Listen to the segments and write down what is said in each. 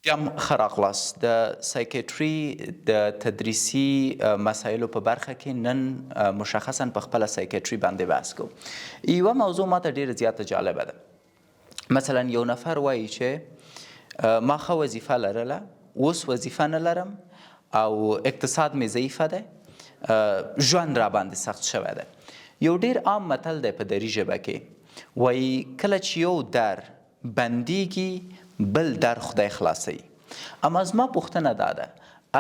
بیا هم ښه راغلاست. د سایکیټري د تدریسي مسایلو په برخه کې نن مشخصا په خپله سایکیټري باندې بحث کوو. یوه موضوع ماته ډیره زیاته جالبه ده. مثلا یو نفر وایي چې ما ښه وظیفه لرله، اوس وظیفه نه لرم او اقتصاد مې ضعیفه دی، ژوند را باندې سخت شوی دی. یو ډیر عام متل دی په دري ژبه کې، وایي کله چې یو در بندیږي بل در خدای خلاصوي. اما زما پوښتنه دا ده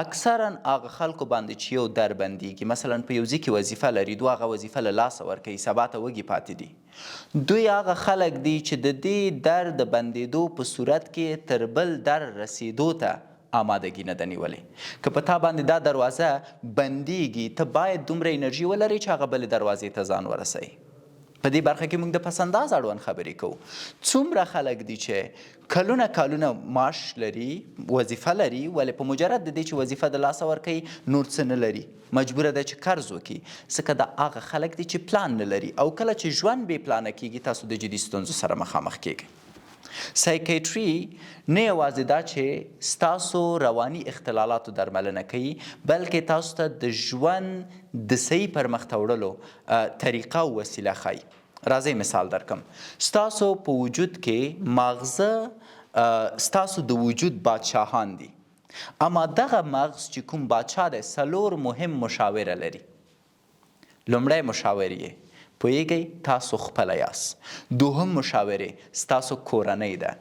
اکثرا هغه خلکو باندې چې یو در بندیږي، مثلا په یو ځي کې وظیفه لري، دوی هغه وظیفه له لاسه ورکوي، سبا ته وږي پاتې دي. دوی هغه خلک دي چې د دې در د بندیدو په صورت کې تر بل در رسیدو ته آمادګي نه ده نیولې. که په تا باندې دا دروازه بندیږي، ته باید دومره انرژي ولرې چې هغه بلې دروازې ته ځان ورسوې. په دې برخه کې موږ د پس انداز اړوند خبرې کوو. څومره خلک دي چې کلونه کالونه معاش لري، وظیفه لري، ولې په مجرد د دې چې وظیفه د لاسه ورکوي نور څه نه لري، مجبوره دی چې قرض وکړي، ځکه دا هغه خلک دي چې پلان نه لري او کله چې ژوند بې پلانه کیږي تاسو د جدي ستونزو سره مخامخ کیږئ. سایکیټري نه یوازې دا چې ستاسو رواني اختلالاتو درملنه کوي، بلکې تاسو ته د ژوند د صحیح پرمخته وړلو طریقه او وسیله ښایي. راځئ مثال درکم. ستاسو په وجود کې ماغزه ستاسو د وجود بادشاهان دي. اما دغه مغز چې کوم بادشاه دی څلور مهم مشاوره لري. لومړی مشاور یې پوهیږئ تاسو خپله یاست. دوهم مشاور یې ستاسو کورنۍ ده.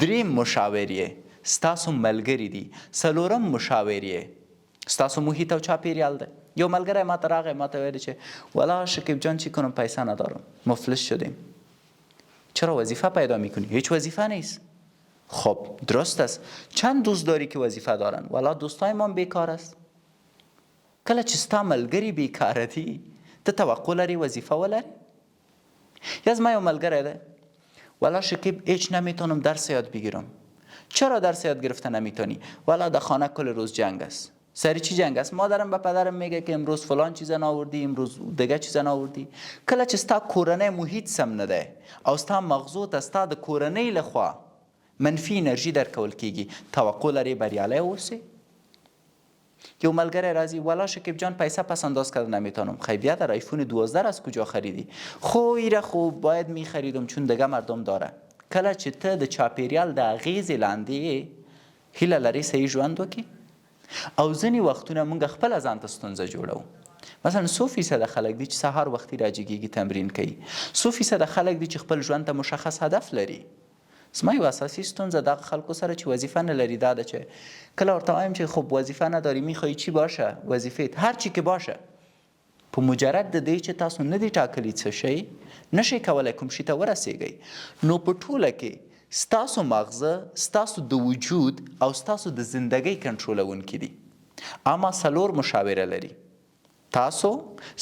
دریم مشاور یې ستاسو ملګري دي. څلورم مشاور یې ستاسو محیط او چاپیریال دی. یو ملګری ماته راغی، ماته ویل چې ولا شکیب جان چی کنم پیسه ندارم، مفلس شدیم. چرا وظیفه پیدا میکنی؟ هیچ وظیفه نیست. خب درست است. چند دوست داری که وظیفه دارن؟ ولا دوستای ما بیکار است. کله چې ستا ملګری بیکاره دي، ته توقع لرې وظیفه ولرې؟ یا زما یو ملګری دی، ولا شکیب هیچ نمیتونم درس یاد بگیرم. چرا درس یاد گرفته نمیتونی؟ ولا در خانه کل روز جنگ است. سری چی جنگ است؟ مادرم به پدرم میگه که امروز فلان چیز ناوردی، امروز دیگه چیز ناوردی. کله چې ستا کورنۍ محیط سم نه دی او ستا مغزو ته ستا د کورنۍ لخوا منفي انرژي درکول کیږي، توقع لرې بریالی اوسې؟ یو ملګری راځي، ولا شکیب جان پیسه پس انداز کرده نمیتونم. خی بیا در آیفون 12 از کجا خریدی؟ خو ایره خو باید میخریدم چون دیگه مردم داره. کله چې ته د چاپیریال د اغیزې لاندې یې، هیله لرې صحیح ژوند وکړې؟ او ځینې وختونه موږ خپله ځان ته ستونزه جوړوو. مثلا څو فیصده خلک دي چې سهار وختي راجګیږي تمرین کوي؟ څو فیصده خلک دي چې خپل ژوند ته مشخص هدف لري؟ زما یوه اساسي ستونزه دغه خلکو سره چې وظیفه نه لري دا ده چې کله ورته وایم چې خب وظیفه نداری میخوای چی باشه وظیفه هر چی که باشه، په مجرد د دې چې تاسو نه دي ټاکلي څه شی، نشئ کولی کوم شي ته ورسیږئ. نو په ټوله کې ستاسو ماغزه ستاسو د وجود او ستاسو د زندګۍ کنټرولونکي دي. اما څلور مشاوره لري، تاسو،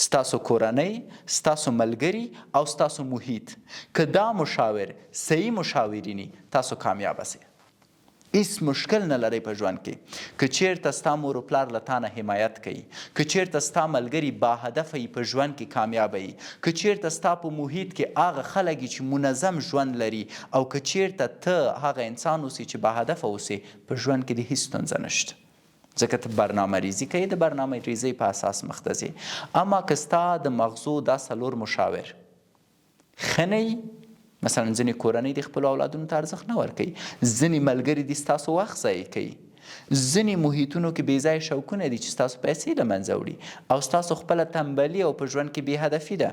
ستاسو کورنۍ، ستاسو ملګري او ستاسو محیط. که دا مشاور صحیح مشاورین وي، تاسو کامیابه سئ، هیڅ مشکل نه لرئ په ژوند کې. که چیرته ستا مور و پلار له تا نه حمایت کوي، که چیرته ستا ملګري با هدفه یي، په ژوند کې کامیابه یي. که چیرته ستا په محیط کې هغه خلک یي چې منظم ژوند لري او که چیرته ته هغه انسان اوسې چې با هدفه اوسې، په ژوند کې دې هیڅ ستونزه نشته، ځکه ته برنامه ریزي کوي، د برنامه ریزۍ په اساس مخ ته ځې. اما که ستا د مغزو دا څلور مشاور ښه نه وي، مثلا ځینې کورنۍ دې خپلو اولادونو ته ارزښت نه ورکوي، ځینې ملګري دي ستاسو وخت ضایع کوي، ځینې محیطونو کې بې ځایه شوقونه دي چې ستاسو پیسې له منځه وړي او ستاسو خپله تنبلي او په ژوند کې بې هدفي ده،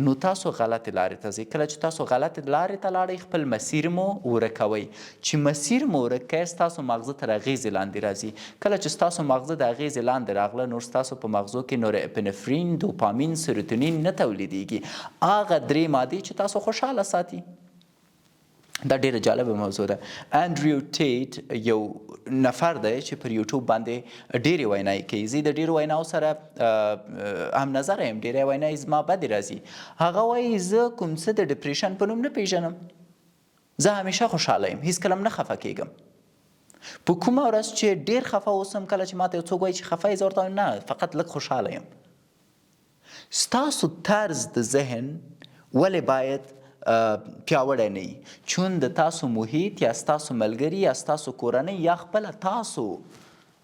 نو تاسو غلطې لارې ته ځئ. کله چې تاسو غلطې لارې ته لاړئ، خپل مسیر مو ورکوئ. چې مسیر مو ورک کړي، ستاسو ماغزه تر اغیزې لاندې راځي. کله چې ستاسو ماغزه د اغیزې لاندې راغله، نور ستاسو په ماغزو کې نوراپینفرین، دوپامین، سروتونین نه تولیدیږي، هغه درې مادې چې تاسو خوشحاله ساتي. دا ډیره جالبه موضوع ده. انډریو ټیټ یو نفر دی چې پر یوټیوب باندې ډېرې ویناوې کوي. زه د ډېرو ویناو سره هم نظر یم، ډېری ویناوې زما بدې راځي. هغه وایي زه کوم څه د ډیپریشن په نوم نه پیژنم، زه همیشه خوشحاله یم، هیڅکله هم نه خفه کیږم. په کومه ورځ چې ډیر خفه اوسم، کله چې ماته یو څوک وایي چې خفه یې، زه ورته وایم نه، فقط لږ خوشحاله یم. ستاسو طرز د ذهن ولې باید پیاوړی نه یي، چون د تاسو محیط یا ستاسو ملګري یا ستاسو کورنۍ یا خپله تاسو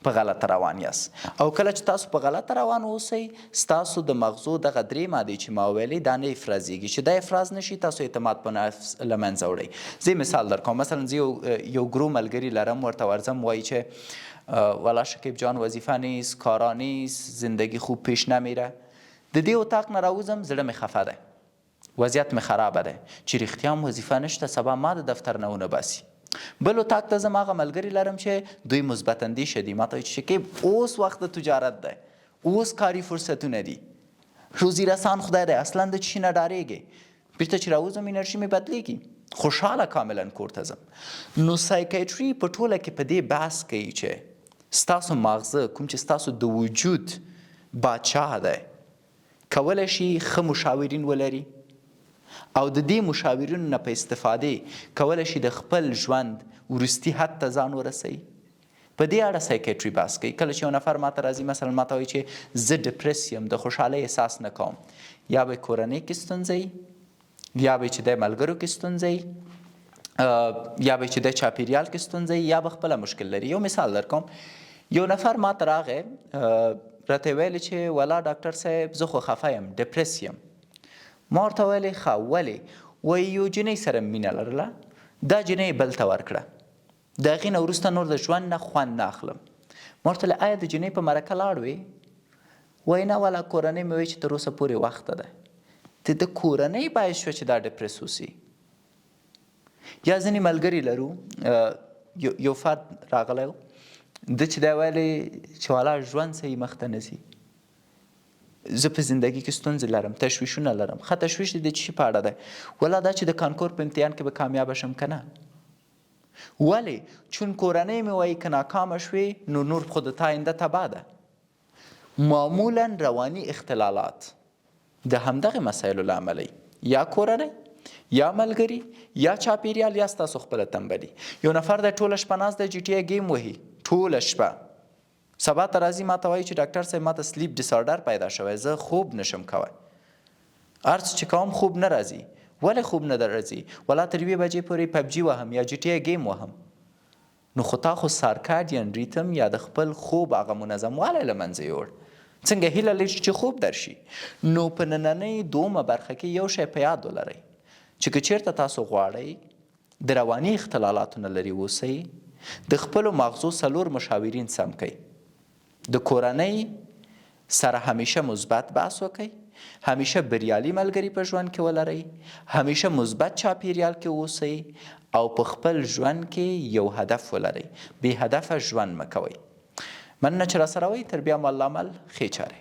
په غلطه روان یاست. او کله چې تاسو په غلطه روان اوسئ، ستاسو د مغزو دغه درې مادې چې ما وویلې دا نه افرازیږي. چې دا افراز نه شي، تاسو اعتماد په نفس له منځه وړئ. زه مثال درکوم، مثلا زه یو یو ګرو ملګري لرم، ورته ورځم، وایي چې والا شکیب جان وظیفه نیست، کارا نیست، زندگی خوب پیش نمیره. د دې اتاق نه راوځم، زړه مې خفه دی، وضعیت مې خرابه دی، چې رښتیا هم وظیفه نشته، سبا ما د دفتر نه ونه باسي. بل اتاق ته ځم، هغه ملګري لرم چې دوی مثبت اندیشه دي، ماته وایي چې شکیب اوس وخت د تجارت دی، اوس کاري فرصتونه دي، روزي رسان خدای دی، اصلا د چی نه ډارېږې. بیرته چې راوځم انرژي مې بدلیږي، خوشحاله کاملا کور ته ځم. نو سایکایټري په ټوله کې په دې بحث کوي چې ستاسو ماغزه کوم چې ستاسو د وجود بادشاه دی، کولی شي ښه مشاورین ولري او د دې مشاورینو نه په استفادې کولی شي د خپل ژوند وروستي حد ته ځان ورسوي. په دې اړه سایکیټري بحث کوي. کله چې یو نفر ماته راځي، مثلا ماته وایي چې زه ډیپریس یم، د خوشحالۍ احساس نه کوم، یا به کورنۍ کې ستونزه وي، یا به چې د ملګرو کې ستونزه وي، یا به چې د چاپیریال کې ستونزه وي، یا به خپله مشکل لري. یو مثال درکوم، یو نفر ماته راغی، راته یې ویل چې ولا ډاکټر صاحب زه خو خفه یم، ډیپریس یم. ما ورته ویلې ښه ولې؟ وایي یو جینۍ سره مینه لرله، دا جینۍ یې بل ته ورکړه، د هغې نه وروسته نور د ژوند نه خوند نه اخلم. ما ورته ویل آیا د جینۍ په مرکه لاړ وې؟ وایي نه والا کورنۍ مې وایي چې تر اوسه پورې وخته ده. د ده کورنۍ باعث شوه چې دا ډیپریس اوسي. یا ځینې ملګري لرو، یو فرد راغلی و، ده چې دا ویلې چې والا ژوند صحیح مخته نه ځي، زه په زندګي کې ستونزې لرم، تشویشونه لرم. ښه تشویش دې د څه شي په اړه دی؟ ولا دا چې د کانکور په امتحان کې به کامیابه شم که نه. ولې؟ چون کورنۍ مې وایي که ناکامه شوې نو نور خو د تا آینده تباه ده. معمولا رواني اختلالات د همدغې مسایلو له امله یا کورنۍ یا ملګري یا چاپیریال یا ستاسو خپله تنبلي. یو نفر دی ټوله شپه ناست دی، جي ټي ای ګیم وهي ټوله شپه، سبا ته راځي ماته وایي چې ډاکټر صاحب ماته سلیپ ډیسارډر پیدا شوی، زه خوب نشم کوی، هر څه چې کوم خوب نه راځي. ولې خوب نه درځي؟ ولا تر یوې بجې پورې پبجي وهم یا جي ټي ای ګیم وهم. نو خو تا خو سارکاډین ریتم یا د خپل خوب هغه منظموالی له منځه یوړ، څنګه هیله لري چې خوب درشي؟ نو په نننۍ دومه برخه کې یو شی په یاد ولرئ چې که چیرته تاسو غواړئ د رواني اختلالاتو نه لرې اوسئ، د خپلو ماغزو څلور مشاورین سم کړئ. د کورنۍ سره همیشه مثبت بحث وکړئ، همیشه بریالي ملګري په ژوند کې ولرئ، همیشه مثبت چاپیریال کې اوسئ او په خپل ژوند کې یو هدف ولرئ. بې هدفه ژوند مه کوئ. مننه چې راسره وئ. تر بیا مو الله مل، ښې چارې.